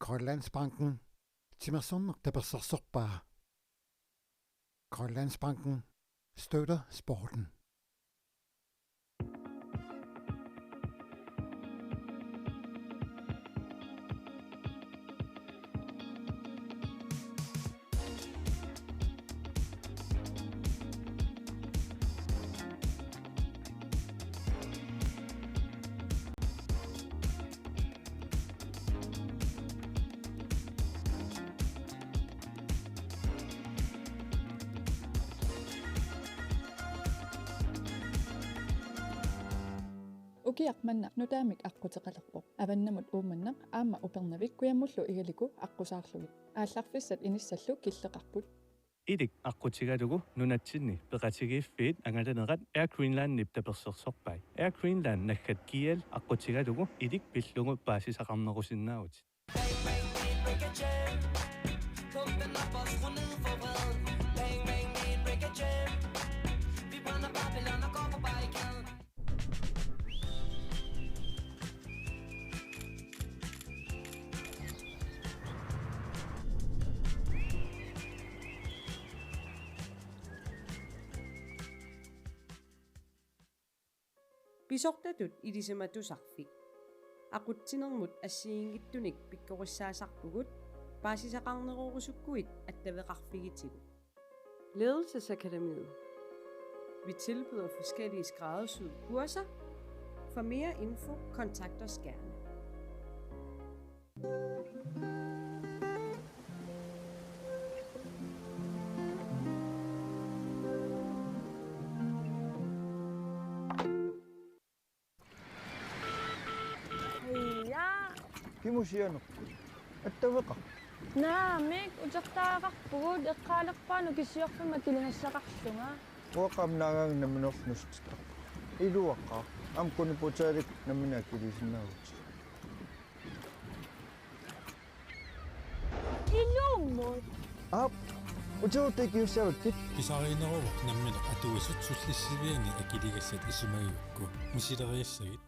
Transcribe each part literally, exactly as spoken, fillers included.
Grønlandsbanken. Timersorneq tapersersorpaa. Grønlandsbanken støtter sporten. Ukiaq manna nutaamik aqquteqalerpoq. Avannamut Uummannaq aamma Upernavik kujammullu Igaliku aqqusaarlugit. Aallarfissat inissallu killeqarput. Ilik aqqutigalugu nunatsinni peqatigiiffiit angalanerat Air Greenlandip tapersersorpai. Air Greenland naggat G L aqqutigalugu ilik pillugu paasisaqarnerusinnaavutit. Bang, bang, bang, break a chain. Pumpen op og skru ned for vreden. Bang, bang, bang, break a chain. Vi brænder Babylon og går på barrikaden. Pisortatut ilisimatusarfik. Aqutsinermut assigiinngitsunik pikkorissaasarpugut, paasisaqarnerorusukkuit attaveqarfigitigut. Ledelsesakademiet. Vi tilbyder forskellige skræddersyede kurser. For mere info, kontakt os gerne. Ja. Kimusianerput? Attaveqarpit? Naamik, utertagaqarpugut, eqqaalerpara nukisiorfimma akiligassaqarlunga. Uanga aamma naagaanga nammineerlunga nuussutittarpunga. Iluaqaaq, aamma Kuniputalik nammineq akiliisinnaavutit. Ilummut. Aap, utertagaq ikiussavakkit. Pisariinneruvoq nammineq atuisut sullissiviani akiligassat isumagigukku. Misileriassagit.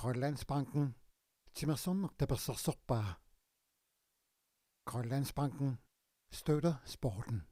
Grønlandsbanken. Timersorneq tapersersorpaa. Grønlandsbanken støtter sporten.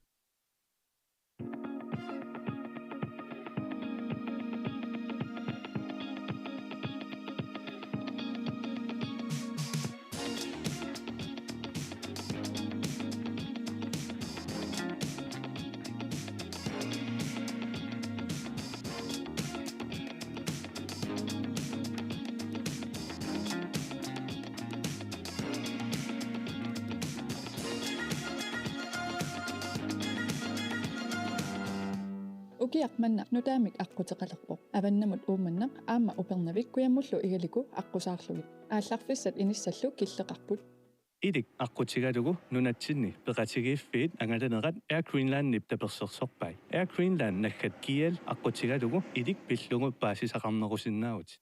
Kiaq manna nutaamik aqquteqalerpoq. Avannamut Uummannaq aamma Upernavik kujammullu Igaliku aqqusaarlugit. Aallarfissat inissallu killeqarput. Ilik aqqutigalugu nunatsinni peqatigiiffiit angalanerat Air Greenlandip tapersersorpai. Air Greenland naggat G L aqqutigalugu ilik pillugu paasisaqarnerusinnaavutit.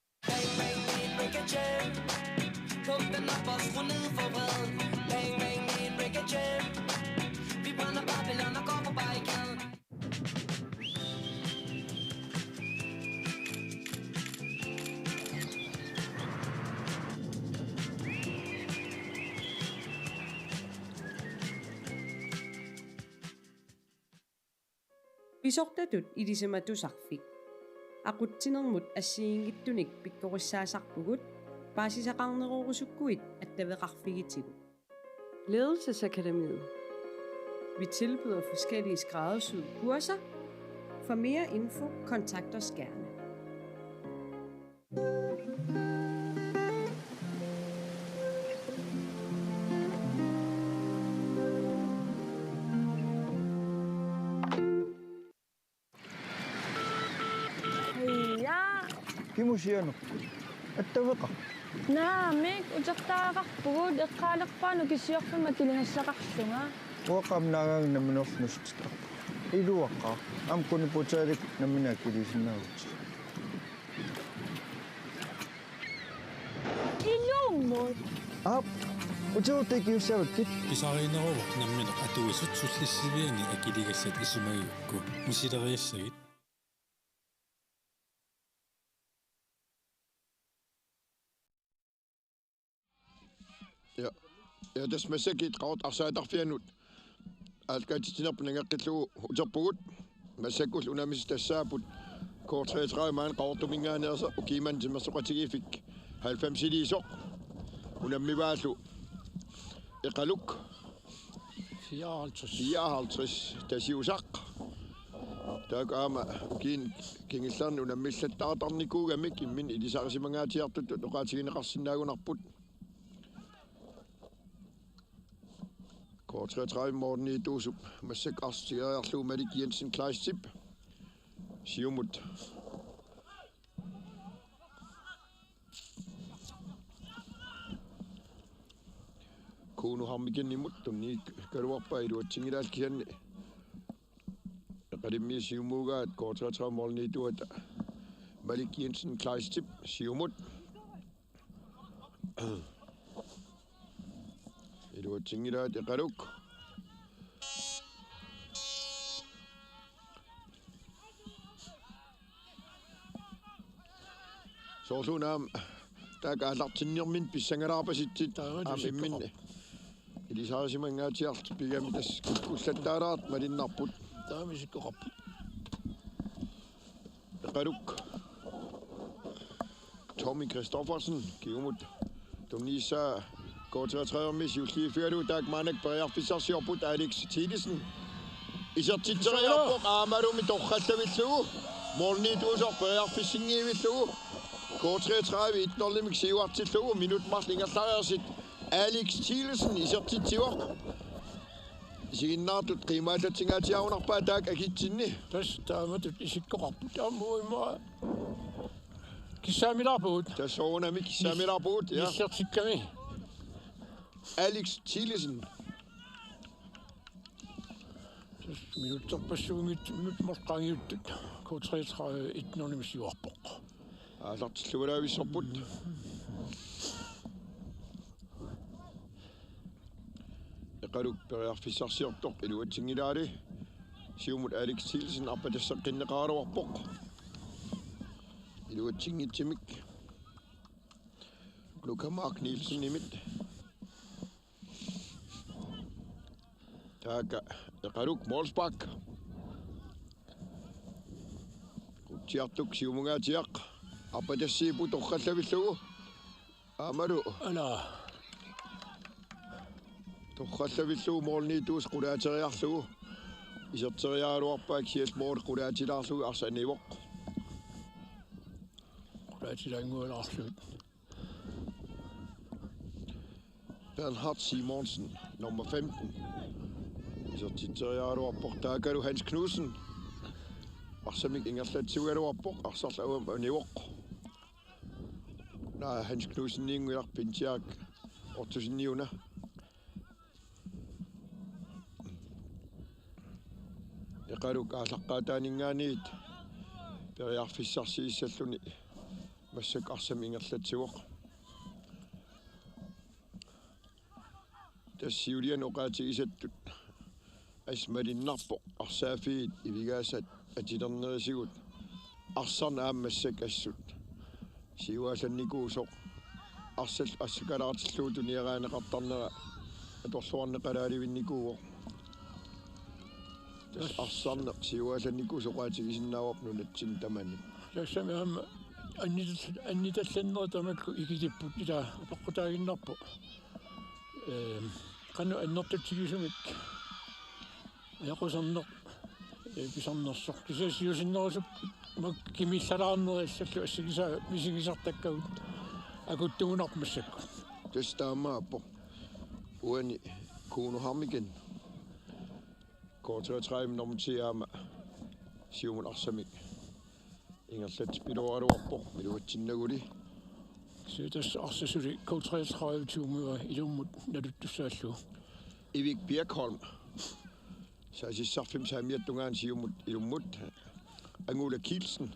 Pisortatut ilisimatusarfik. Aqutsinermut assigiinngitsunik pikkorissaasarpugut, paasisaqarnerorusukkuit attaveqarfigitigut. Ledelsesakademiet. Vi tilbyder forskellige skræddersyede kurser. For mere info, kontakt os gerne. Ja. Kimusianerput? Attaveqarpit? Naamik, utertariaqarpugut, eqqaalerpara nukisiorfimmi akiligassaqarlunga. Uanga aamma naagaanga nammineerlunga nuussutittarpunga. Iluaqaaq, aamma Kuniputaalik nammineq akiliisinnaavutit. Ilummut. Aap, utertariaqarussaavakkit. Pisariinneruvoq nammineq atuisut sullissivianni akiligassat isumagigukku. Misileriassagit. Ja. Ja, tassa massakkut Qaqortup arsaatarfianut aallakaatitsinerput nangeqqillugu uterpugut. Massakkullu unammisut tassaapput K treogtredive maani Qaqortuminngaanneersoq, ukiumanna timersoqatigiiffik halvfemsiliisoq. Unammivaallu Eqaluk. Fireoghalvtreds. Fireoghalvtreds, Tasiusaq. Taakku aamma ukiuni kingullerni unammillattaartarnikuugamik imminut ilisarisimanngaatsiartutut oqaatigineqarsinnaagunarput. K treogtredive målimiittuusup massakkut arsaq tigoriarlugu Malik Jensen Kleistip. Siumut Kuno Hammiksenimut, tunniukkaluarpaa, iluatsinngilaat kisianni. Eqalummi siumuugaat K treogtredive målimiittuata Malik Jensen Kleistip siumut. Iluatsinngilaat Eqaluk. Soorlu una aamma taakku aallartinnerminni pissangalaarpasitsit. Taava aamma tusukkoqarpoq. Imminni ilisarisimanngaatsiartut pigami tassa kukkullattaalaartut malunnarput. Taava misikkoqarput. Eqaluk. Tommy Christoffersen, kiumut. Tunniussaa K treogtredive-mi siulliuffigalugu, taakku maannakkut periarfissarsiorput. Alex Thielesen. Isertitseriarpoq aammalumi torrallavillugu. Målimiittuusoq periarfissinngivillugu. K treogtredive et nul-imik siuartillugu. Minutsit marluk ingerlareersut Alex Thielesen isertitsivoq. Isiginnaartut qiimaallatsinngaatiaarunarpaat taakku akitsinni. Tassa taamatut isikkoqarput. Aamma uima kissaamilaarpugut. Tassa soorunami kissaamilaarpugut, ja. Isertikkami. Alex Thielesen. Tassa minutserpassuunngitsut, minutsit marluk qaangiuttut K treogtredive et nul-imik siuarpoq. Aallartillualaavissorput. Eqaluk periarfissarsiortoq iluatsinngilaali. Siumut Alex Thielsen arpatasseqqinneqaraluarpoq. Iluatsinngitsumik. Luka Mark Nielsenimit. Taakku Eqaluk målspark. Qutsiartoq siumungaatsiaq. Arpatassiipput torrallavillugu. Aammalu. Ala. Torrallavillugu målimiittuusoq qulaateriarlugu. Iserteriaraluarpaa kisianni mål qulaatilaarlugu arsaq anivoq. Qulaatilaanngualaarlugit. Bernhard Simonsen, nummer femten. Isertitseriaraluarpoq taakkualu Hans Knudsen. arsamik ingerlatsiugaluarpoq, arsarlu avammut anivoq. Naa, Hans Knudseninnguaq, Pintiak Ottosenip una. Eqaluk aallaqqaataaninngaanniit periarfissarsiissalluni massakkut arsamik ingerlatsivoq. Tassa siuliani oqaatigisattut assut malinnarpoq arsaaffiit ivigaasat atilernerisigut arsarneq aamma massakkut assut siuaallannikuusoq, arsaq assukalaartillugu tunioraaneqartarnera atorluarneqalaalivinnikuuvoq. Tassa arsarneq siuaallannikuusoq oqaatigisinnaavarput nunatsinni tamanit. Tassami aamma annital-, annitallannerit tamakku ikilipput, ilaa, apeqqutaaginnarpoq. Ehm, qanoq annertutigisumik ajoquserneq, eh, pisarnersoq. Kisianni siusinnerusukkut makku kimiillalaarnerit allallu assakisaat misigisartakkagut akuttugunarpoq massakkut. Tassa taamaappoq. Uani Kuno Hamiken, K treogtredive nummer ti, aamma siumut arsamik ingerlatsipilooraluarpoq iluatsinnaguli. Kisianni tassa arsaq suli K treogtredive-tigut ilummut naluttussaallugu. Ivik Birkholm. Saasissarfimmi saamiata tungaanut siumut ilummut. Angula Kielsen.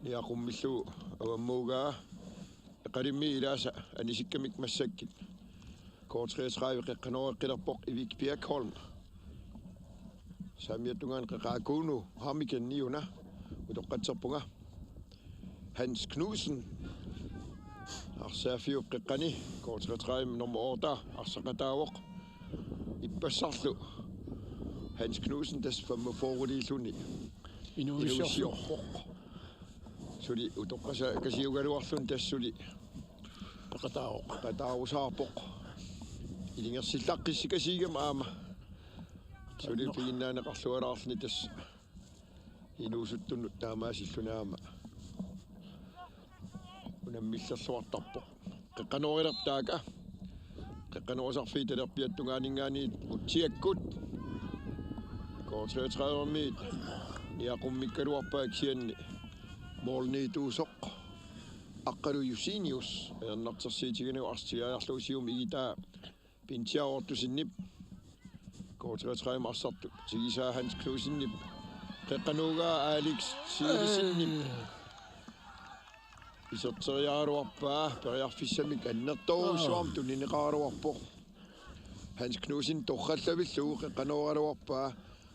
Niaqummillugu avammuugaa. Eqalimmi ilaasa anisikkamik massakkut K treogtredive qeqqanooreqqilerpoq Ivik Birkholm. Saamiata tungaanut qeqqaa Kuno Hamiken, niuna, utoqqatserpunga. Hans Knudsen. Arsaaffiup qeqqani K treogtredive nummer otte arsaqataavoq. Ippassarlu Hans Knudsen, tassa femogfyrreliilluni inuuissiorpoq. Suli utoqqasaakasiugaluarluni tassa suli peqataavoq. Peqataarusaarpoq. Ilungersillaqqissikasiigami aamma. Suli piginnaaneqarlualaarluni tassa inuusuttunut taamaasilluni aamma unammillerluartarpoq. Qeqqanoorilerpoq taakku. Qeqqanoorusarfiit talerpiata tungaaninngaanniit utsiakkut. K treogtredive-miit niaqummikkaluarpaat, kisianni målniituusoq Aqqalu Jusinius ajornartorsiutigalugu arsaq tigoriarlugu siumut igitaa Pintiaq Ottosenip. K treogtredive arsartut tigisaa Hans Knudsenip. Qeqqanooraa Alex Thielesenip. Iserteriaraluarpaa, periarfissamik annertoorujussuarmik tunineqaraluarpoq. Hans Knudsen torrallavillugu qeqqanooraluarpaa,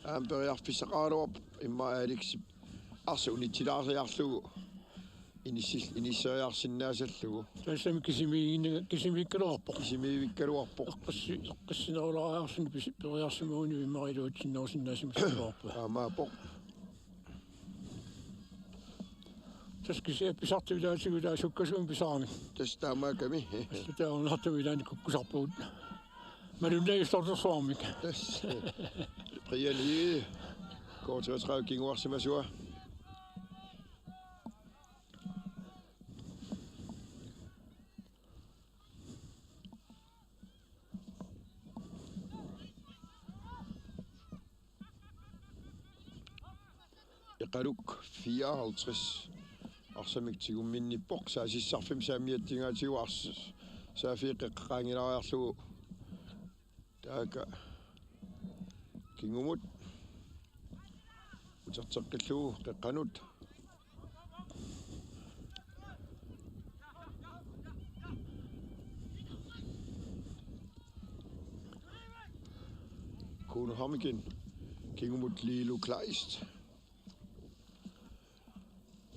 aamma periarfissaqaraluarpoq immaqa Alexip arsaq unitsilaariarlugu inissil-, inisseriarsinnaasallugu. Tassami kisimiiginna-, kisimiikkaluarpoq. Kisimiivikkaluarpoq. Eqqissi-, eqqissinerulaariarluni pisi-, periarsimagunik immaqa iluatsinnerusinnaasimassaluarpaa. Taamaappoq. Tassa kisianni pisartut ilaatigut ilaa sukkasuumik pisaramik. Tassa taamaakkami. Assut taornartumik ilaanni kukkusarpagut. Malunnarujussuarmik. Tassa. Brian Egede. K treogtredive kinguarsimasua. Eqaluk fireoghalvtreds arsamik tigumminnippoq, saasissarfimmi saamiatingaatigut ars-, saaffiit qeqqaqaanngilaariarlugu. Taakku kingumut uterteqqillugu qeqqanut. Kuno Hamiken kingumut Lilo Kleist.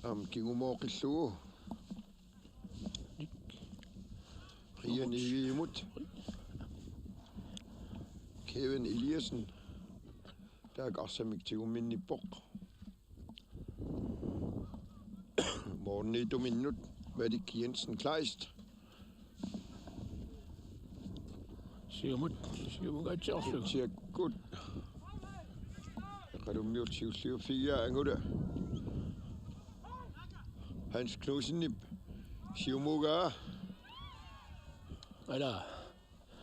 Aamma kingumooqillugu. Brian Egedemut. Kevin Eliassen. Taakku arsamik tigumminnippoq. Målniituminnut Malik Jensen Kleist. Siumut, siumungaatsiarlugu. Utsiakkut. Eqalummiut siulliuffigigaa Angula. Hans Knudsenip siumugaa. Ala.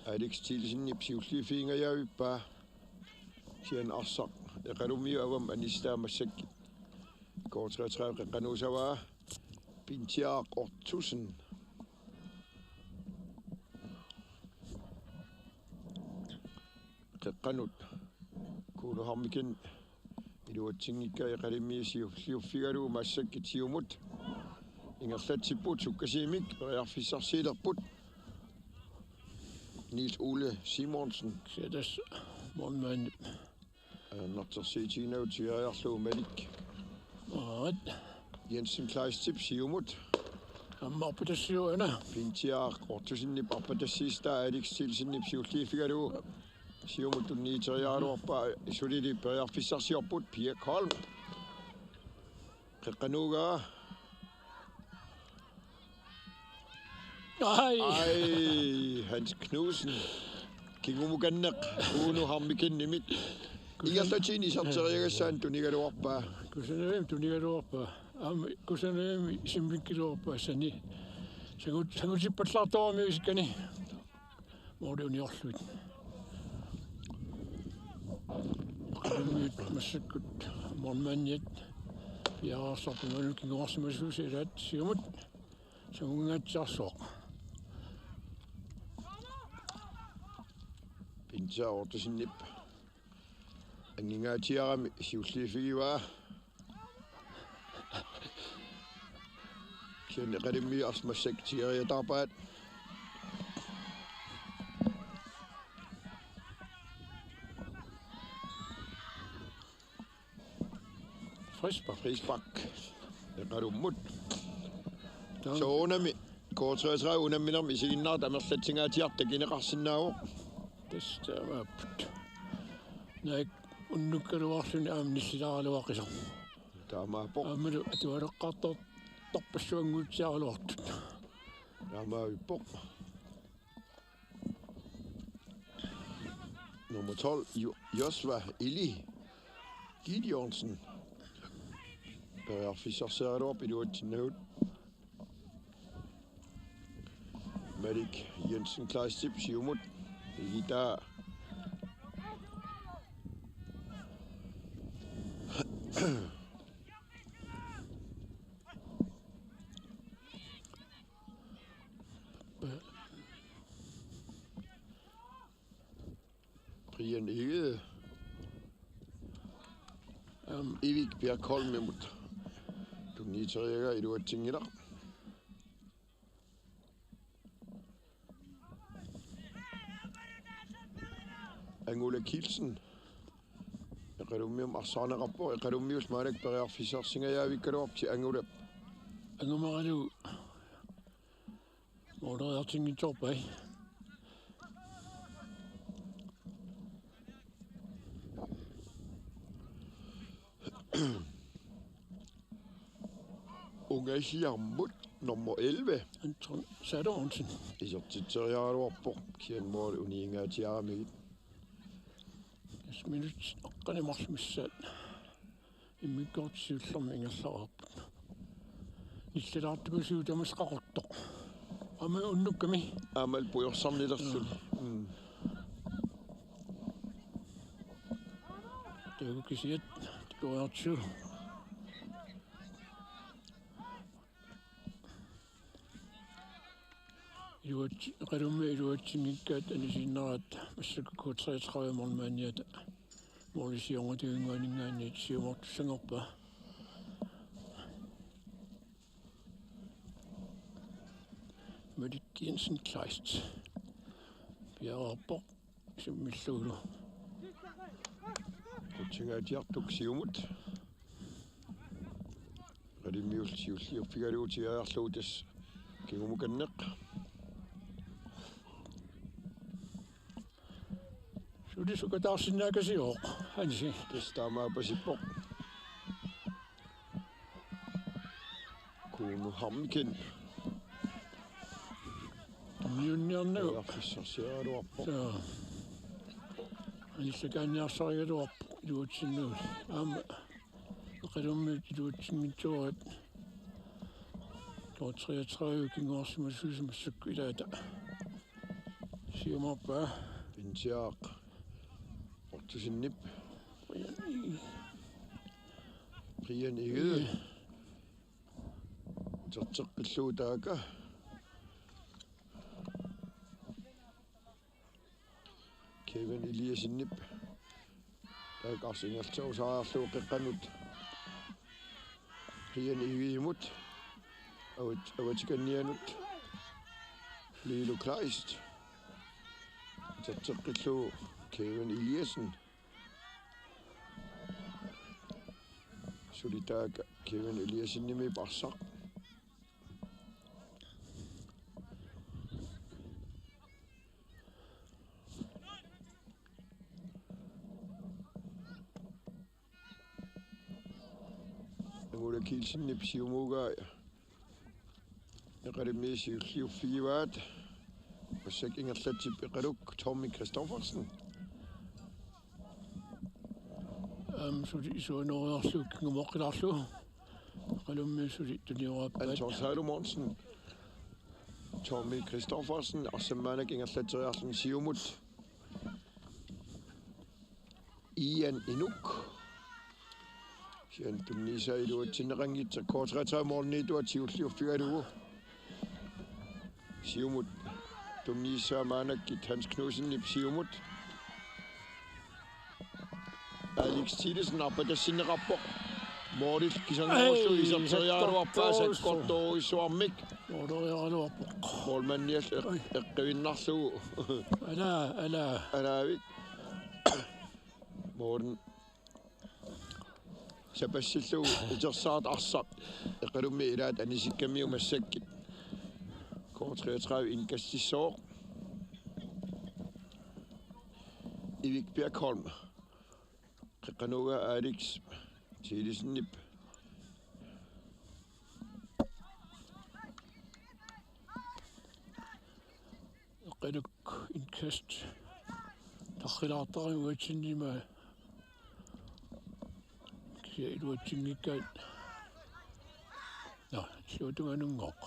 Alex Thielesenip siulliuffigingajaavippaa. Kisianni arsaq Eqalummiut avammut anistaa massakkut. K treogtredive qeqqanuussavaa. Pinsiaq Ottosen. Qeqqanut Kuno Harmikin iluatsinngikkaa, Eqalummiut siulliuffigalugu massakkut siumut ingerlatsipput, sukkasuumik periarfissarsiulerput. Niels Ole Simonsen. Kisianni tassa målmandip ajornartorsiutiginagu tigoriarlugu Malik. Aat. Jensen Kleistip siumut. Aamma arpatassiuvoq una. Pinsiaq Ottosenip arpatassiissutaa, Alex Nielsenip siulliuffigalugu siumut tunniuteriaraluarpaa, sulili periarfissarsiorput. Pia Kolm. Qeqqanut. Ai. Ai, Hans Knudsen. Kingumukanneq Kuno Harmikinimit. Ingerlaannaq iserteriagassaanut tunigaluarpaa. Kusanavimmi tunigaluarpaa. Aamma Kusanavimmi simmikkaluarpaa sani. Sangut-, sangutippallaartorujuuvoq isikani. Måli uniorlugit. Eqalummiut massakkut målmandiat piareersarput, imaluunniit kinguarsimasuusut ilaat siumut sangungaatsiarsuaq. Pinsiaq Ottosenip aningaatsiarami siulliuffigivaa. Kisianni Eqalummiut arsaq massakkut tigoriataarpaat. Frispark. Frispark. Eqalummut. Taam- Soorunami K treogtredive unamminermi isiginnaartut amerlatsingaatsiartut takuneqarsinnaavoq. Tassa taamaapput. Naak unnukkaluarluni aamma nillilaaraluaqisoq. Taamaappoq. Aammalu atualeqqaartortarpassuannguutsiaraluartut. Taamaappoq. Nummer tolv, Jo-, Josva Eli Gideonsen. Periarfissarsiaraluarpoq iluatsinnagu. Malik Jensen Kleistip siumut. Igitaa. Brian Egede. Aamma Ivik Bjerkholmimut tunniuteriaraa iluatsinngilaq. Angula Kielsen. Eqalummiut arsaarneqarpoq, Eqalummiut maannakkut periarfissarsingajavikkaluarput Angula. Angumaralu. Måleriartinngitsoorpai. Ungaasiarmut nummer elleve. Anton Salomonsen. Isertitseriaraluarpoq, kisianni måli uniingaatsiaramigit. Tassa minutsit aqqaneq marluk missaat immikkoortoq siullermik ingerlareerput. Nillilaartukusiuk tamassi qaqortoq. Aamma unnukkami. Aammalu pujorsarnilerluni. Joo. Mm. Taava kisiat tikoriartigu. Iluat-, Eqalummiut iluatsinngikkaat anisiinnaraat massakkut K treogtredive målmandiata. Målip siornatiginnguaninngaanniit siumoortussanngorpaa. Malik Jensen Kleist. Piareerpoq. Simmillugulu. Qutsingaatsiartoq siumut. Eqalummiut siulliuffigalugu tigoriarlugu tassa kingumukanneq. Suli sukataarsinnaakasiuk, Hansi? Tassa taamaapasippoq. Kuno Harmikin. Tunniunniarnagu. Periarfissarsiaraluarpoq. Joo. Anillakaanniarsarigaluarpoq iluatsinnagu. Aamma Eqalummiut iluatsinngitsoorput. K treogtredive kinguarsimasuusimassakkut ilaata. Siumoorpaa. Pinsiaq Ottosenip. Brian Egede. Uterteqqillugu taakku. Kevin Eliassenip taakku arsaq ingerlaterusaarlugu qeqqanut. Brian Egedemut. Avat-, avatikannianut. Lilo Kleist. Uterteqqillugu Kevin Eliassen. Suli taakku Kevin Eliassenimit arsaq. Angula Kielsenip siumuugaa Eqalummi siulliuffigivaat. Massakkut ingerlatsip Eqaluk Tommy Christoffersen. Aamma suli isuanoriarlugu kingumoqqilaarlugu. Eqalummi suli tuniorappaat. Anton Salomonsen. Tommy Christoffersen. Arsaq maannakkut ingerlatseriarluni siumut. Ian Inuk. Kisianni tunniussaa iluatsinneqanngitsoq, K treogtredive målimiittuat siulliuffigalugu. Siumut tunniussaa maannakkut Hans Knudsenip siumut. Alex Thielesen arpatassinneqarpoq. Målip kisanngorussui. Ai, iserteriaraluarpaa sakkortoorujuk. Sakkortoorujussuarmik. Måleriaraluarpoq. Målmandiallu eq-, ai, eqqivinnarlugu. Ala, ala. Alaavik. Målin sapassillugu utersaat arsaq Eqalummi ilaat anisikkammiuk massakkut. K treogtredive indkastissaaq. Erik Birkholm. Qeqqanut Alex Thielesenip. Eqaluk indkast. Tarrilaartarami uatsinnut ima. Kisianni iluatsinngikkaat. Nå, illuatungaanunngooq.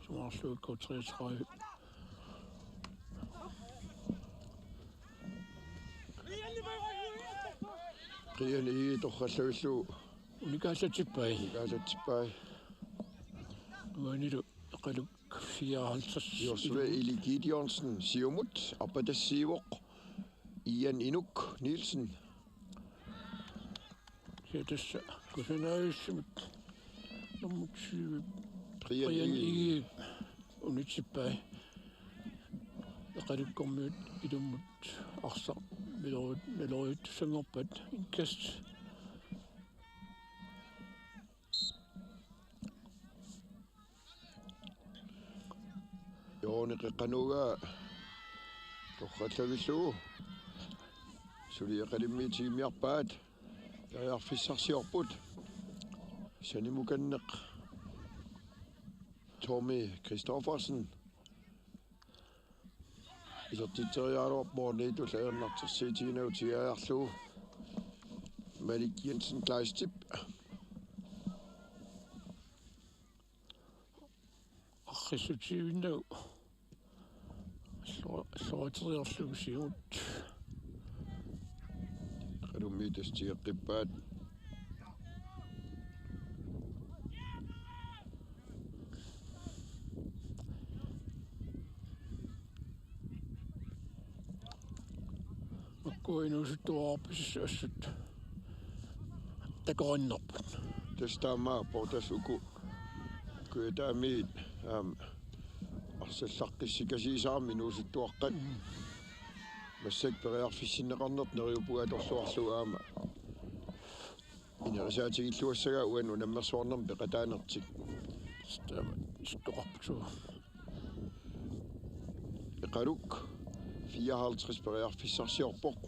Sumaarluakku K treogtredive. Brian Egede torrallavillugu. Unikaallatsippai. Unikaallatsippai. Uanilu Eqaluk fireoghalvtreds. Joshua Eli Gideonsen siumut, arpatassiivoq Ian Inuk Nielsen. Kisianni tassa kusanaavissamik nummer tyve. Brian Brian Egede. Egede unitsippai. Eqalukkormiut ilummut arsaq naloriut-, naloriuttussanngorpat indkast. Jouni Qeqqanut torrallavillugu. Suli Eqalummiut tigummiarpaat. Periarfissarsiorput. Sanimukanneq Tommy Christoffersen. Isertitseriaraluarpoq målimiittup ajornartorsiutiginagu tigoriarlugu. Malik Jensen Kleistip. Arrissutiivinnagu. Allu-, alluateriarlugu siumut. Eqalummiut tassa tigeqqippaat. Makku inuusuttuarpasissut assut takorinnerput. Tassa taamaappoq, tassa uku kujataamiit aamma arsallaqqissikasiisaarmi inuusuttuaqqat. Mm. Massakkut periarfissinneqarneq neriuppunga atorluarlugu aamma. Inerisaatigilluassagaat uani unammersuarnermi peqataanertik. Taama isikkoqarpugut. Eqaluk fireoghalvtreds periarfissarsiorpoq.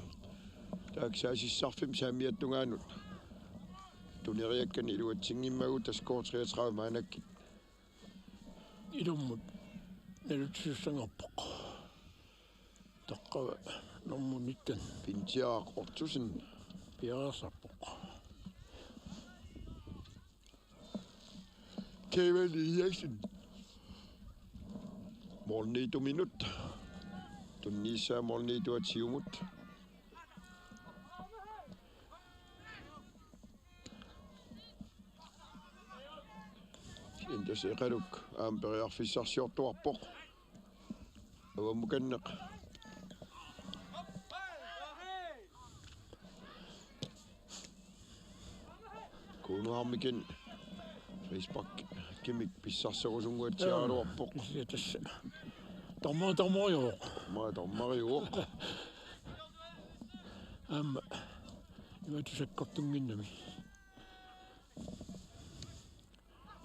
Taakku saassussarfimmi saamiata tungaanut tuneriakkani iluatsinngimmagu tassa K treogtredive maannakkut. Ilummut naluttussanngorumaarpoq. Taqqava nummer nitten. Pintiaq Ottosen. Piareersarpoq. Kevin Eriksson. Målimiittuminut. Tunniussaa målimiittuat siumut. Intas Eqaluk aamma periarfissarsiortuarpoq. Avammukanneq. Kuno Hammiken frisparkimik pissarserusunnguatsiaraluarpoq. Kisianni tassa. Dommer, dommeriuvoq. Aamma dommeriuvoq. Aamma. Imatut sakkortunnginnami.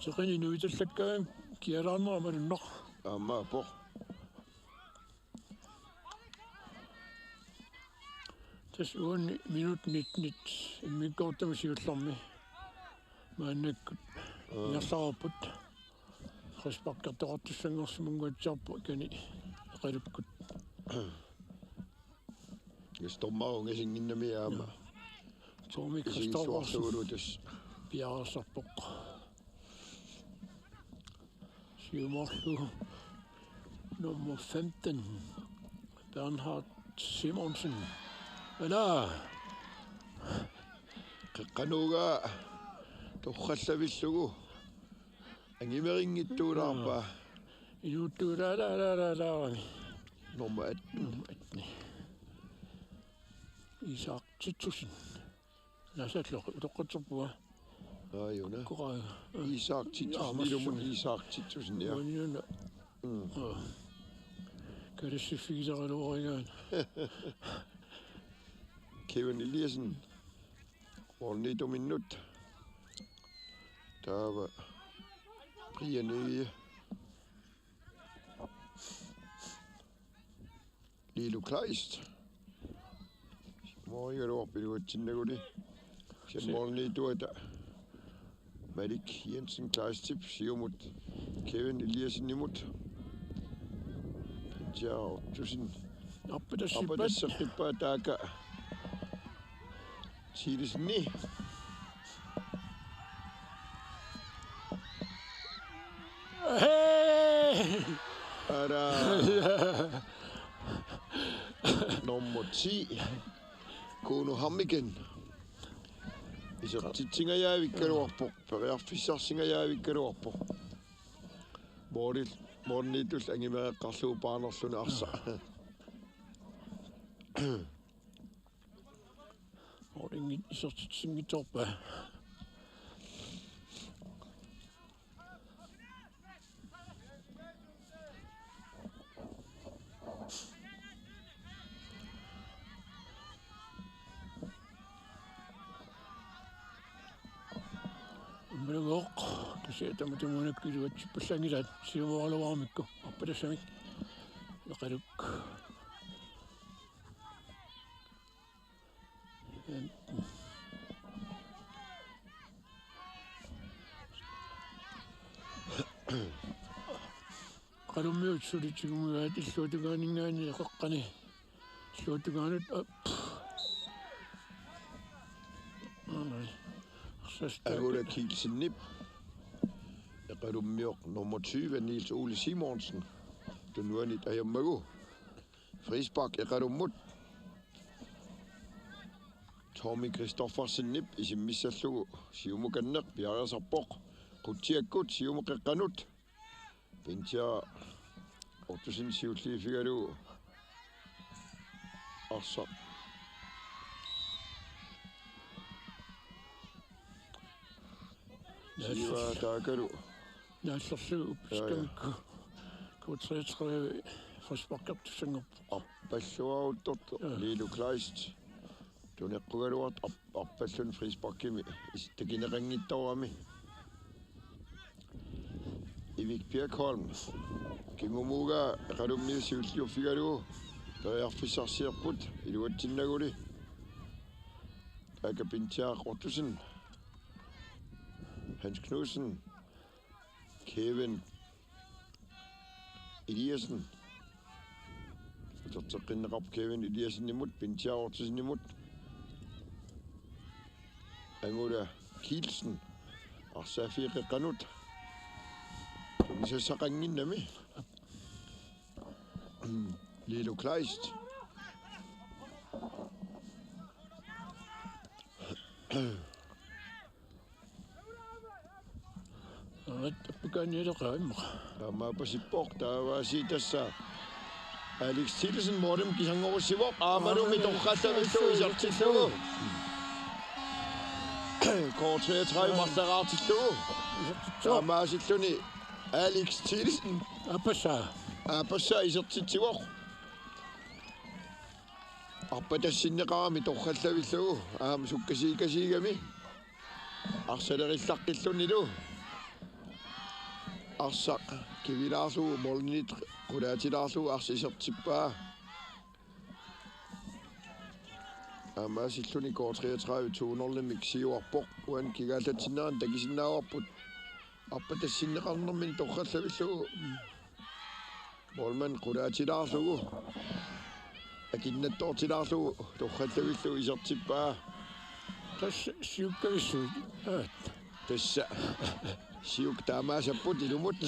Seqineq inuitallakkaangat kialaarnera malunnaq. Aamma aappoq. Tassa uani minut nittenit immikkoortumi siullermi maannakkut Aa. ingerlareerput. Frisparkertoqartussanngorsimanguatsiarpoq ikani Eqalukkut. Yes, dommerip ungasinnginnami aamma. Tommy Christoffersen. Isigissuarlugulu tassa. Piareersarpoq. Siumoorlugu nummer femten, Bernhard Simonsen. Ala! Qeqqanut torrallavillugu. Angimerinngittuulaarpaa. Inuuttuulaalaalaalaalaarami. Nummer atten. Nummer atten. Isak Titussen. Nassalloq utoqqatserpunga. Aajuna. Koqaa. Isak Titussen, Aa, ilumut massu. Isak Titussen, ja. Uaniuna. Mm. Aa. Kalissiffigisaraluarigaana. Kevin Eliassen. Målnittuminnut. Taava Brian Egede. Lilo Kleist. Moorigaluarpoq iluatsinnaguli. Sen Se- målnittuata. Malik Jensen Kleistip siumut. Kevin Eliassenimut. Pinja Ottosen. Arpatassippat. Arpatasseqqippaa taakku. Siilseni. Hey! Ara. Nummer ti. Kuno Hammiken. Isertitsingajaavikkaluarpoq. Periarfissarsingajavikkaluarpoq. Målil, målnittullu angimereqqarlugu paanerluni arsaq. Målingit isertitsinngitsoorpaa. Ummalagooq, kisianni tamatumuunakkut iluatsippallaanngilaat siumooraluarmikku, arpatassamik. Eqaluk. Eqalummiut suli tigumigaat illuatungaaninngaanniit qeqqani. Illuatungaanut, ap. Anai. Arsaq. Angula Kielsenip. Eqalummioq nummer tyve, Niels Ole Simonsen. Tunuanit ajammagu. Frispark Eqalummut. Tommy Christoffersenip isimmissallugu siumukanneq piareersarpoq. Qutsiakkut siumut qeqqanut. Pinja Ottosen siulliiffigalugu. Arsaq. Siva taakkualu. Naallerlugu Ja, ja. Uppiskamikku. K treogtredive frisparkertussanngorpoq. Arpalluaruttortoq. Ja. Lilo Kleist. Tuneqqugaluartoq arp-, arpalluni frisparkimi is-, takineqanngitsoorami. Ivik Birkholm. Kingumuugaa Eqalummiut siulliuffigalugu. Periarfissarsiorput iluatsinnaguli. Taakku Pinja Ottosen. Hans Knudsen. Kevin Eliassen. Uterteqqinneqarpoq Kevin Eliassenimut, Pinja Ottosenimut. Angula Kielsen. Arsaaffiit qeqqanut. Tunisassaqannginnami. Lilo Kleist. Aappakaanialeqaaq immaqa. Taamaappoq, taavaasiit tassa Alex Thielsen målimut kisanngorussivoq, aamalumi torrallavillugu isertillugu. K treogtredive marlaraartillugu. Isertitsoq. Taamaasilluni Alex Thielsen. Aappassaa. Aappassaa isertitsivoq. Arpatassinneqarami torrallavillugu. Aamma sukkasiikasiigami. Arsalerillaqqillunilu. Arsaq kivilaarlugu, målimiit qulaatilaarlugu arsaq isertippaa. Taamaasilluni K treogtredive to nul-imik siuarpoq. Uani kigaallatsinnerani takusinnaavarput. Arpatassinneqarnermini torrallavillugu. Målmand qulaatilaarlugu. Akinnattoortilaarlugu torrallavillugu isertippaa. Tassa siukkavissuit. Aat. Tassa. Siuk taamaasapput ilumut.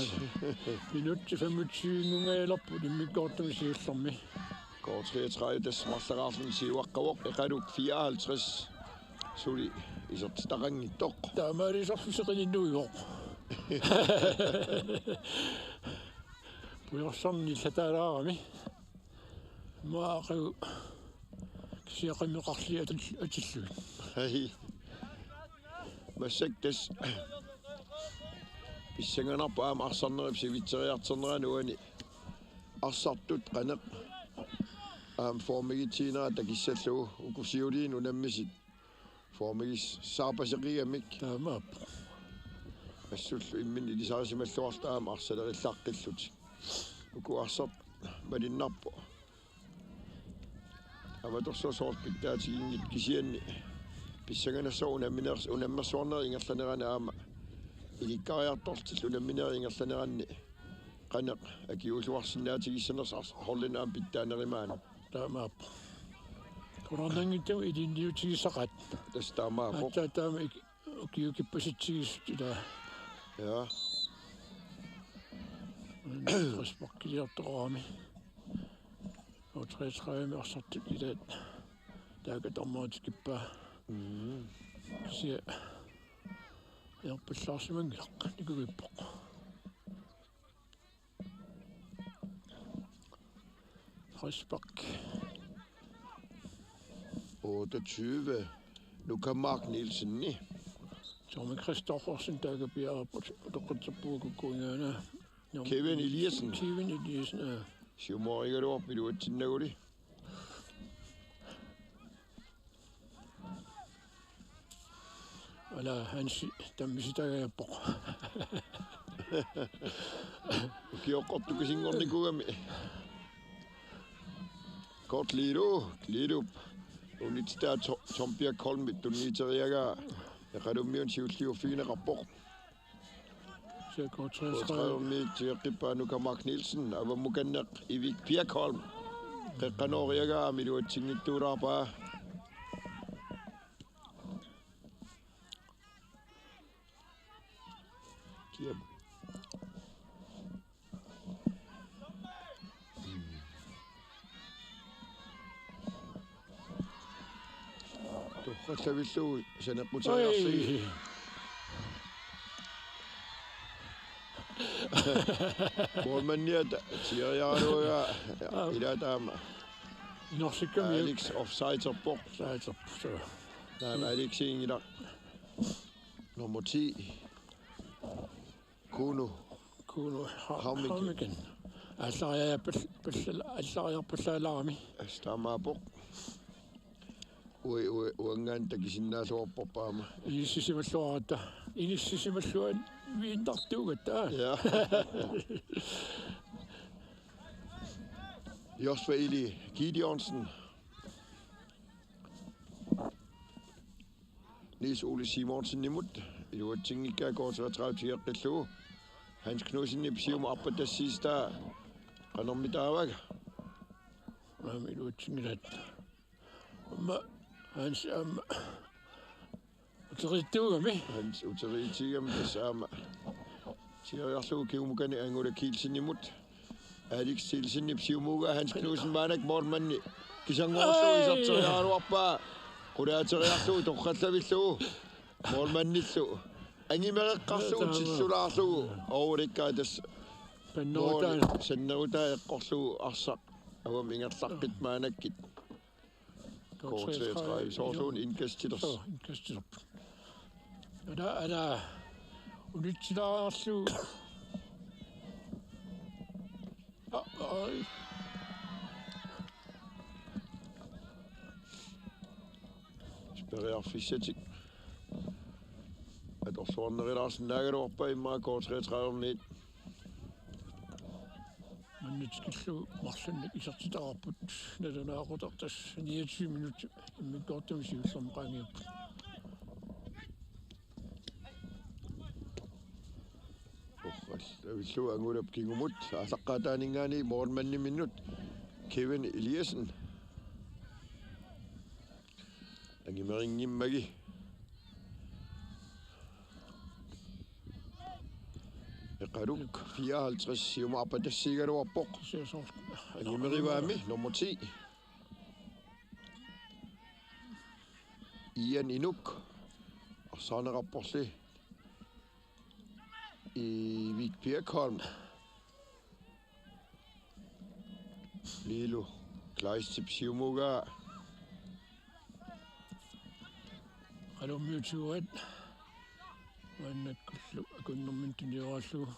Minutsit femogtyve-nngaalerput immikkoortumi siullermi. K treogtredive tassa marlaraarluni siuaqqavoq, Eqaluk fireoghalvtreds suli isertitaqanngitsoq. Taamaalisorlu seqininnuivoq. Pujorsarneq illataalaarami. Maaqagu kisiaqimmeqarli atil-, atillugit. Hej. Massakkut tassa pissanganarpoq aamma arsarnerup sivitseriartornerani uani arsartut qanoq aamma formigitiinera takissallugu, uku siuliini unammisut formigissaarpaseqigamik. Taamaappoq. Assullu imminut ilisarisimalluarluta aamma arsalerillaqqillutik. Uku arsaq malinnarpoq. Avatorsuaq soorlu pitsaatiginngitsoq, kisianni pissanganassaaq unamminer-, unammersuarnerup ingerlanerani aamma ilikkariartortillugu unamminerup ingerlaneranni qanoq akiuulluarsinnaatigissanersoq ars-, holdinut aamma pitsaanerumaarpoq. Taamaappoq. Qularnanngitsumik ilinniutigisaqaat. Tassa taamaappoq. Aatsaat taama ik-, ukiukippasitsigisut ilaa. Ja. Frisparkiliortoqarami. K treogtredive arsartut ilaat. Taakku tamarmik tikippaa. Mhm. Kisianni ajorpallaarsimanngilaq nikuippoq. Frispark. Otteogtyve. Nuka Mark Nielsen, ni. Tommy Christoffersen, taakku piareerput, utoqqatserpugut kukkuingaana. Kevin Eliassen. Kevin Eliassen, ja. Siumorigaluarpoq iluatsinnaguli. Ala Hansi tammisitagajappoq. Ukioqqortukusinngornikuugami. Kort Lilu, Lilup unitsitaa To-, Tom Birkholmip tunniuteriagaa Eqalummiunut siulliuffigineqarpoq. K treogtredive-miit tigeqqippaa Nuka Mark Nielsen, avammukanneq Ivik Birkholm. Qeqqanooriagaa aamma iluatsinngitsuulaarpaa. Kiap. Torrallavillugu saneqqutariarlugit. Oj. Målmandiata tigeriaraluaraa. Aa. Ilaa taama. Inorsikkami. Alex offside-erpoq. Offside-erpoq, suu. Taama Alex-inngilaq. Nummer ti. Kuno. Kuno Ha-, Haumikin. Haumikin. Allariarpal-, pallal-, allariarpallaalaarami. Tassa taamaappoq. Ui, ui, uanngaanniit takusinnaalluarpoq aamma. Inissisimalluaratta. Inissisimalluarniinnartuugatta. Ja. Joshua Eli Gideonsen. Niels Ole Simonsenimut iluatsinngikkaa K treogtredive tigeqqillugu. Hans Knudsenip siumut arpatassiissutaa qanormitaava? Aamma iluatsinngilaat. Aamma Hans aamma uteriittuugami. Hans uteriitsigami tassa aamma. Tigeriarlugu kingumukani Angula Kielsenimut. Alex Thielsenip siumuugaa Hans Knudsen maannakkut målmandi kisanngorussivoq. Ai. Iserteriaraluarpaa. Qulaateriarlugu torrallavillugu. Målmandillu. Angimereqqarlugu tillulaarlugu overikkaa tassa. Pannerutaa. Måli sannerutaa eqqorlugu arsaq. Avammi ingerlaqqit maannakkut. K treogtredive. Soorlu indkastilersoq. Soo, indkastilerpoq. Ala, ala. Unitsilaarlugu. Aa, ai. Periarfissatik. Atorluarnerulaarsinnaagaluarpaa immaqa K treogtredive-miit. Maanna tikillugu marlunnik isertitaqarput. Nalunaaqutaq tassa niogtyve minutsit immikkoortumi siullermi qaangiupput. Torrallavillugu angulap kingumut aallaqqaataaninngaanniit målmandiminnut Kevin Eliassen. Angimerinngimmagit. Eqaluk fireoghalvtreds siumut arpatassiigaluarpoq. Angimerivaami nummer ti. Ian Inuk. Arsaarneqarporli Erik Birkholm. Lilo Kleistip siumugaa. Qalummiutiuat. Maannakkullu akunnerminni tunioraallugu.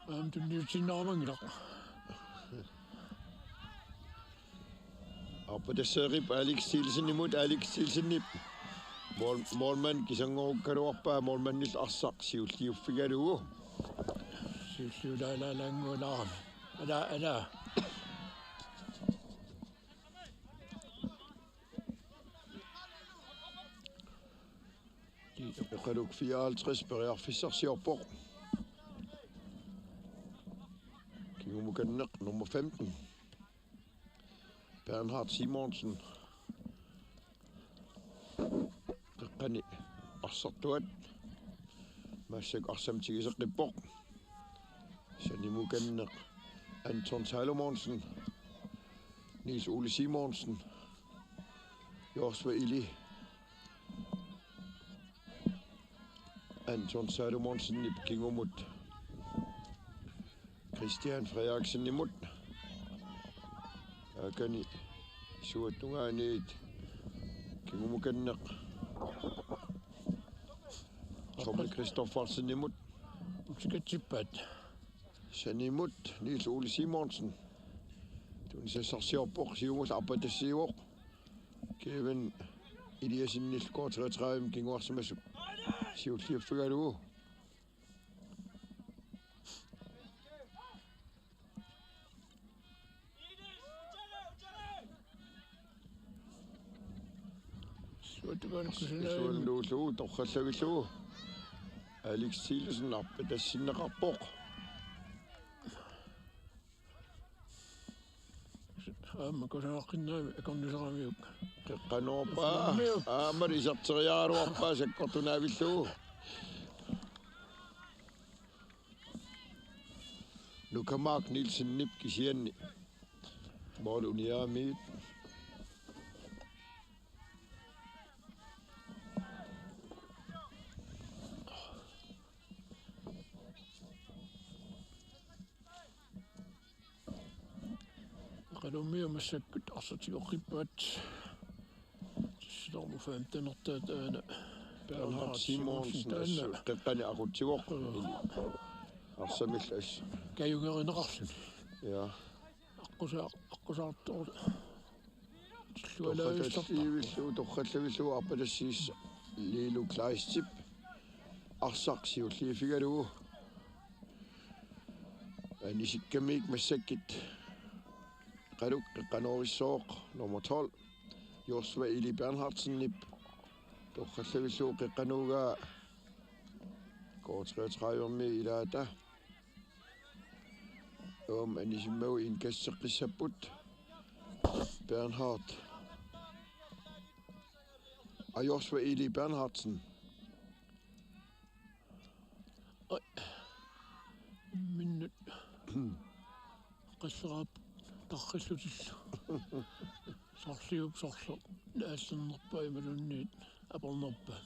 Aamma tunniussinnaarumanngilaq. Arpatasseerip Alex Thielsenimut, Alex Thielsenip. Mål-, målmand kisanngorukkaluarpaa målmandillu arsaq siulliuffigalugu. Siulliulaalaalaanngualaarami. Ala, ala. Eqaluk fireoghalvtreds periarfissarsiorpoq. Kingumukanneq nummer femten. Bernhard Simonsen. Qeqqani arsartuat. Massakkut arsamik tiguseqqippoq. Sanimukanneq Anton Salomonsen. Niels Ole Simonsen. Joshua Ili. Anton Salomonsenip kingumut Christian Frederiksenimut. Taakani isuatungaaniit kingumukanneq Tommy Christoffersenimut. Utsikatsippaat. Sanimut Niels Ole Simonsen. Tunisassarsiorpoq siumullu arpatassiivoq. Kevin Eliassenillu K treogtredive kinguarsimasut siulliuffigalugu. Suatugan kusanaa. Suannuullugu torrallavillugu. Alex Thielsen arpatassinneqarpoq. Aamma kusanaqqinnami akornusaramiuk. Qeqqanoorpaa. Aamma iserteriaraluarpaa sakkortunaavillugu. Nuka Mark Nielsenip kisianni måli uniaramiuk. Qalummiut massakkut arsaq tigoqqippaat. Tassa nummer femtenertaa taanna. Bernhard Simonsen taanna. Tassa qeqqani aqutsivoq. Joo. Arsamillu assut. Kajungerineqarluni. Ja. Aqqusaa-, aqqusaartoq. Torrallavillugu, torrallavillugu arpatassiis Lilo Kleistip arsaq siulliuffigalugu. Anisikkamik massakkut. Eqaluk qeqqanoorissooq nummer tolv. Joshua Eli Bernhardsenip torrallavillugu qeqqanooraa K treogtredive-mi ilaata. Aamma anisimmagu indkasteqqissapput. Bernhard. Aa, Joshua Eli Bernhardsen. Oj. Minut. Eqqalleraap tarrillutillu. Sorliup sorleq aallernerpaa imaluunniit apornerpaa.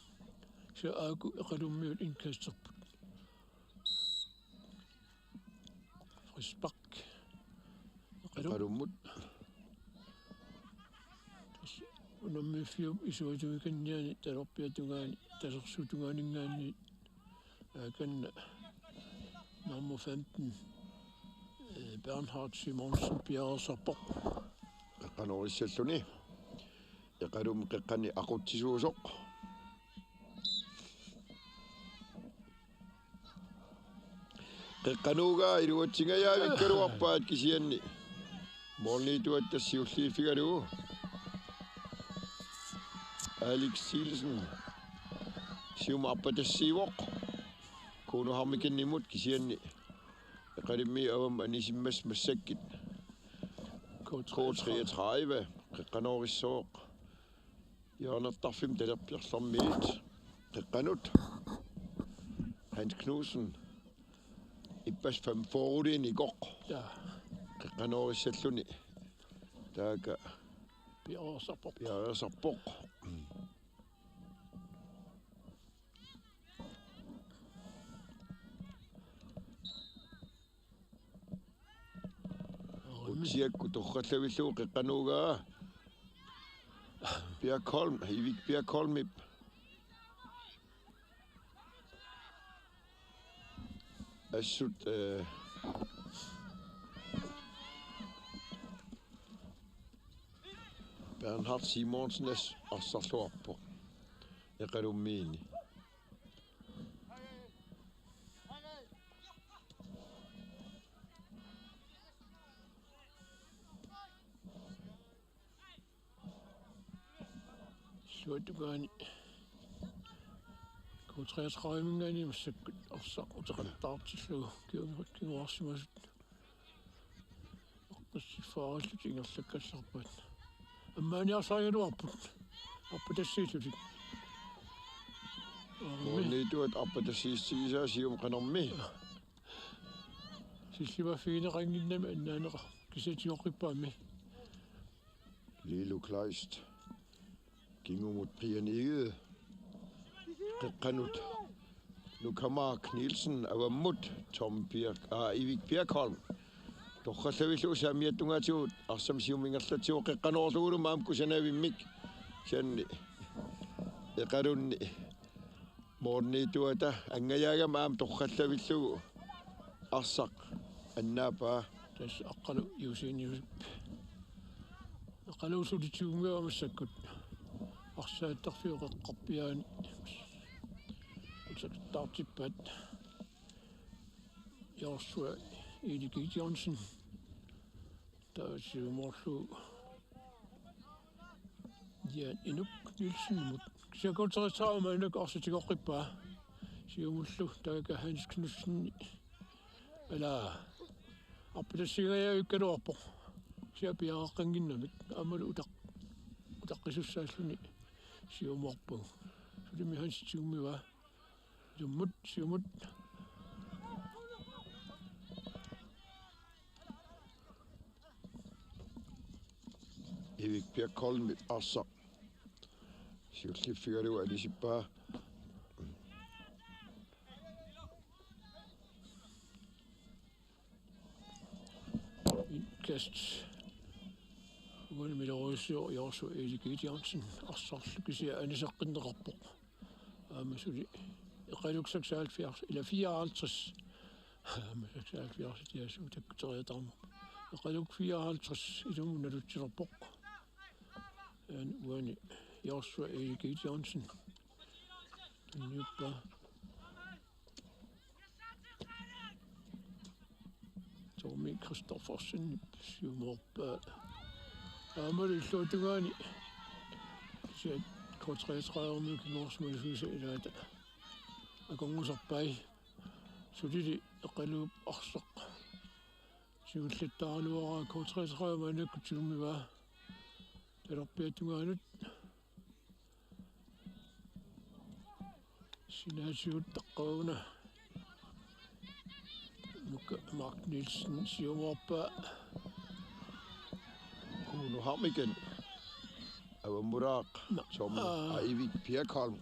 Kisianni aajuku Eqalummiut indkasterput. Frispark. Eqalum. Eqalummut. Tassa unammiiffiup isuatungikaniani talerpiata tungaani, tasersuup tungaaninngaanniit, aa, kan nummer femten, øh, Bernhard Simonsen piareersarpoq. Qeqqanoorissalluni. Eqalummi qeqqani aqutsisuusoq. Qeqqanooq iluatsingajaavikkaluarpaat kisianni. Målniituatta siulliuffigalugu. Alex Sielsen. Siumut arpatassiivoq. Kuno Harmikenimut kisianni. Eqalummiut avammut anisimmassuk massakkut. K treogtredive. K treogtredive. Qeqqanoorissooq. Hjørnertarfimmi talerpiarlermiit. Qeqqanut. Hans Knudsen. Ippassaq femogfyrre-nik ikoq. Ja. Qeqqanoorissalluni. Taakku. Piareersarpoq. Piareersarpoq. Utsiakkut torrallavillugu Qeqqanooq. Bjerkholm, Ivik Bjerkholmip. Assut, øh, Bernhard Simonsen as-, arsarluarpoq. Eqalummiini. Illuatungaani K treogtredive-minngaanniit massakkut arsaq uteqattaartillugu kingu-, kinguarsimasut. Eqqissiffaarallutik ingerlakkallarpaat. Ammaaniarsarigaluarput. Arpatassiillutik. Aammi. Målniituat arpatassiissutigisaa siumut qanormi. Sillivaffigineqannginnami annaaneqar-, kisianni tigoqqippaammi. Lilo Kleist. Kingumut Brian Egede. Qeqqanut. Nuka Mark Nielsen avammut. Tom Birk, aa, Ivik Birkholm. Torrallavillugu saamiata tungaatigut arsaq siumut ingerlatsivoq Qeqqanoorlugu aamma kusanavimmik. Kisianni Eqalunni. Målniituata angajaagama aamma torrallavillugu arsaq annaappaa. Tassa Aqqalu Joseniusip. Aqqalu sulitigunngilaq massakkut. Arsaattarfiup qeqqarpiaani. Uteqattaartippaat. Joshua Eli Gideonsen. Taava siumoorlugu Jan Inuk Nielsenimut. Kisianni K treogtredive maannakkut arsaq tigoqqippaa. Siumullu taakku Hans Knudsen. Ala. Arpatassiigajavikkaluarpoq. Kisianni piareeqqannginnamik. Aammalu utaq-, utaqqisussaallutik siumoorpagut. Sulimi Hans tigummivaa. Siumut, siumut. Ivik Birkholmip arsaq. Siulliffigalugu anisippaa. Indkast. Uani miloriussivoq Joshua Eli Gideonsen. Arsarlu kisianni aniseqqinneqarpoq. Aamma suli Eqaluk seksoghalvfjerds, eller fireoghalvtreds. Aamma seksoghalvfjerds, det er syv, det er tre, der. Eqaluk fireoghalvtreds, ilumut nalutsilerpoq. Aani uani Joshua Eli Gideonsen. Tunniuppaa. Tommy Christoffersen siumoorpaa. Aammalu illuatungaani. Kisianni K treogtredive-miut kinguarsimalersuisa ilaata. Akornusarpai. Sulili Eqaluup arsaq. Siullattaaraluaraa K treogtredive maannakkut tigummivaa. Talerpiata tungaanut. Sinaatigut taqqavuna. Mark Nielsen siumuarpaa. Kuno Harmiken. Avammulaaq. Som. Aa. Aivik Birkholm.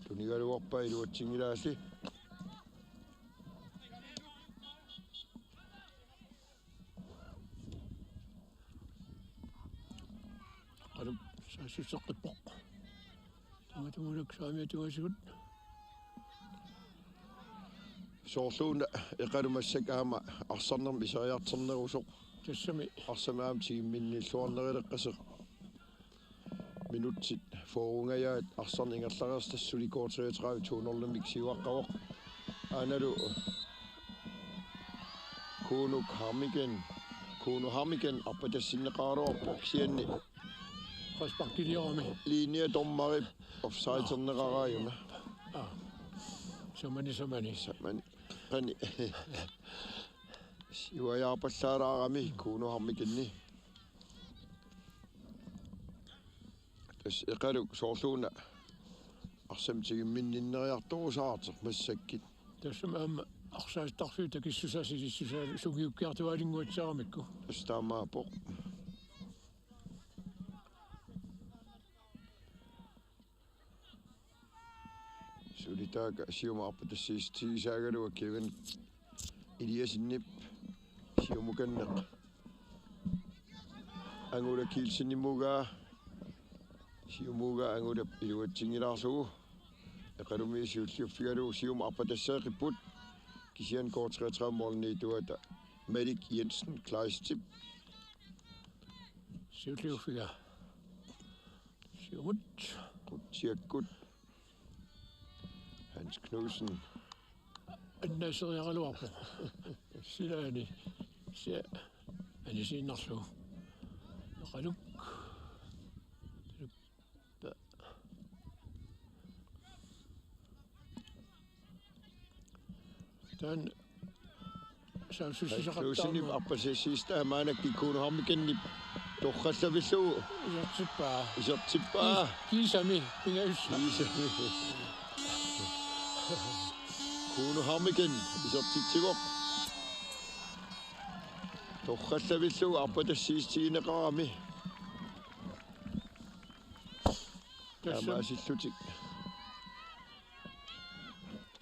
Tunigaluarpaa iluatsinngilaalli. Eqalup saassusseqqippoq. Tamatumunak saamiata tungasigut. Soorluuna Eqalu massakkut aamma arsarnermik iseriartornerusoq. Tassami. Arsaq aamma tigumminnilluarnerileqqasoq. Minutsit fyrrengajaat arsarneq ingerlareersut, suli K treogtredive to nul-imik siuaqqavoq. Aanalu Kuno Harmiken, Kuno Harmiken arpatassinneqaraluarpoq kisianni. Frisparkiliorami. Linjedommerip offsiderneqaraajuna. Aa. Samani, samani. Samani. Qani. Siuajaarpallaalaarami Kuno Harmikenni. Tassa Eqaluk soorluuna arsamik tigumminninneriartorusaartoq massakkut. Tassami aamma arsaattarfiup takissusaa silissusaa sungiukkiartuaalinnguatsiaramikku. Tassa taamaappoq. Suli taakku siumut arpatassiissutigisaagaluarput Kevin Eliassenip siumukanneq. Angula Kielsenimut. Siumugaa Angulap iluatsinngilaarusugut. Eqalumi siulliuffigalugu siumut arpatasseeqqipput. Kisianni K treogtredive-p målimiittuata Malik Jensen Kleistip. Siulliuffigaa. Siumut. Qutsiakkut. Hans Knudsen. Annaaseriaraluarpoq. Silaani. Sia. Anisiinnarlugu. Eqaluk. Taanna saassussisaqattaarmat. Knudsenip arpatassiissutaanik maannakkut Kuno Harmikenip torrallavillugu. Isertippaa. Isertippaa. Kiis-, kiisami, pingajussa. Kiisami. Kuno Harmiken isertitsivoq. Torrallavillugu arpatassiissutigineqarami. Tassa. Taamaasillutik.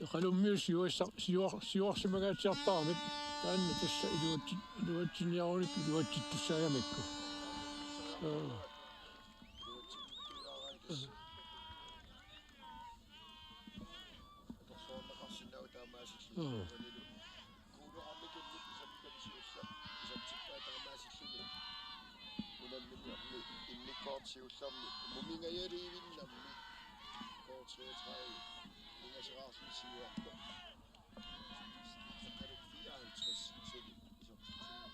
Eqalummiut siuassar-, siuar-, siuarsimangaatsiartaramik. Taanna tassa iluatsi-, iluatsiniarunik iluatsittussaagamikku. Aa. Aa. Kuno Harmikenip isertitami siulleq, isertippaa taamaasilluni. Unamminermi immikkoortut siullermi mumingajaliivinnarmi K treogtredive ingaseraarluni siuarpoq. Eqaluk fireoghalvtreds suli isertitsinngilaa.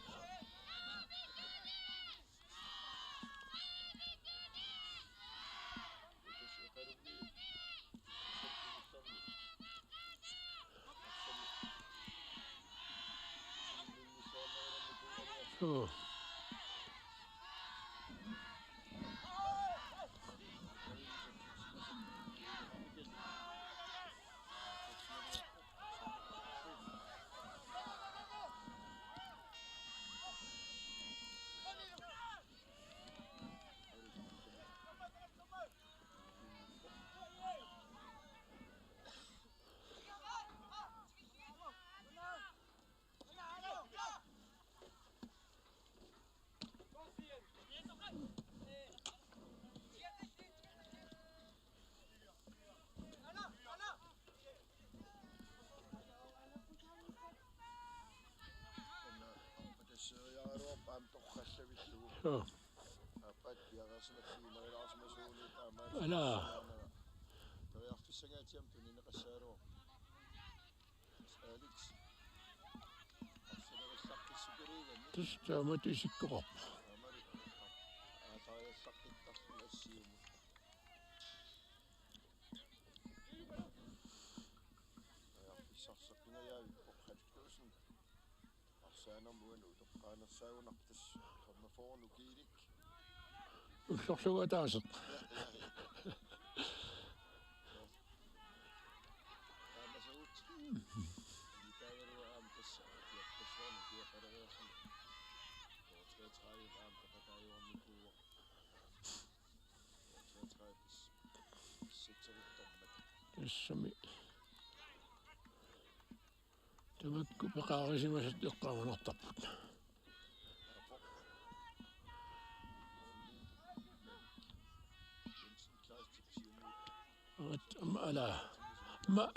Joo. Joo. Alaa. Alex. Tassa taamatut isikkoqarpoq. Arsaanermut uani utoqqaanersaagunarpoq tassa femogfyrre ukiilik. Ullorlugu ataaseq. Taamasugut. Taagalugu aamma tassa Tassami tamakku peqarisimasat eqqaamanartarput. At-, ma-, ala. Ma-,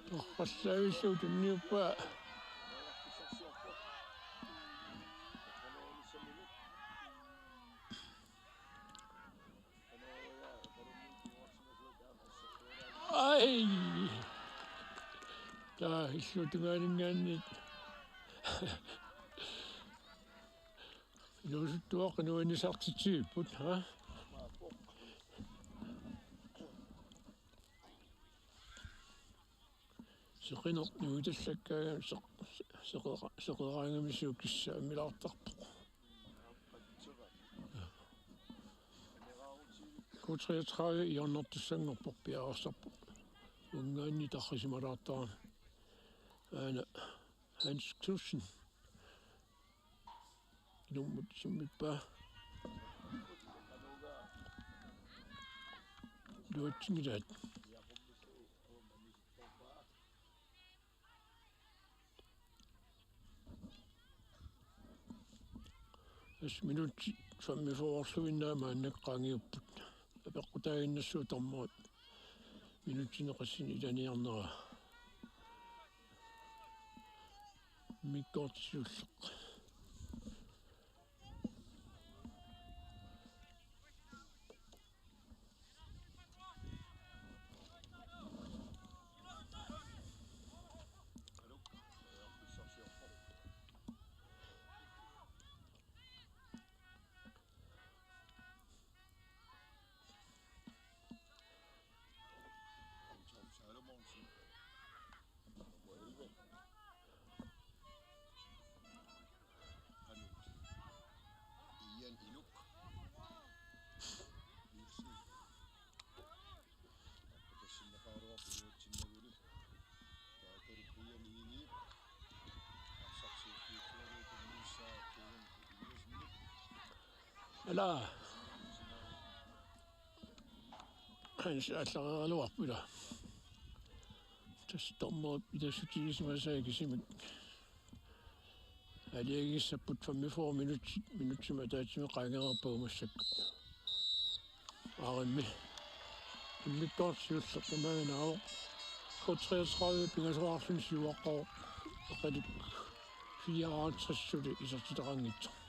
torrallavillugu tunniuppaa. Ai! Taava illuatungaaninngaanniit. Inuusuttuaqqat nuannisartitsivipput, ha? Seqinartuutallakkaangat seq-, seqera-, seqeraangamisigut kissaammilaartarpoq. K treogtredive hjørnertussanngorpoq piareersarpoq. Unngaanniit tarrisimalaartarami. Aana Hans Knudsen. Ilummut simmippaa. Iluatsinngillat. Tassa minutsit femogfyrreorluinnaat maannakkut qaangiupput. Apeqqutaaginnassuuvoq dommerit minutsini qassinik ilaniarnera. Immikkoortoq siulleq. Salomonsen. Nummer elleve. Qanut. Ian Inuk. Nielsen. Tassinneqaraluarpoq iluatsinnagulu. Taakkaruppiani Ingiip. Arsarsiuffiussaalu tunniussaa Kevin Eliassenip. Ala. Hans aallareeraluarpoq ila. Tassa dommerit ilaassutigisimasuupput kisimik. Aalajangissapput femogfyrre minutsit, minutsimik ataatsimik qaangereerpagut massakkut. Aarimmi. Immikkoortoq siulleq tamaangaavoq. K treogtredive pingasoraarluni siuaqqavoq. Eqalik fireoghalvtreds suli isertitaqanngitsoq.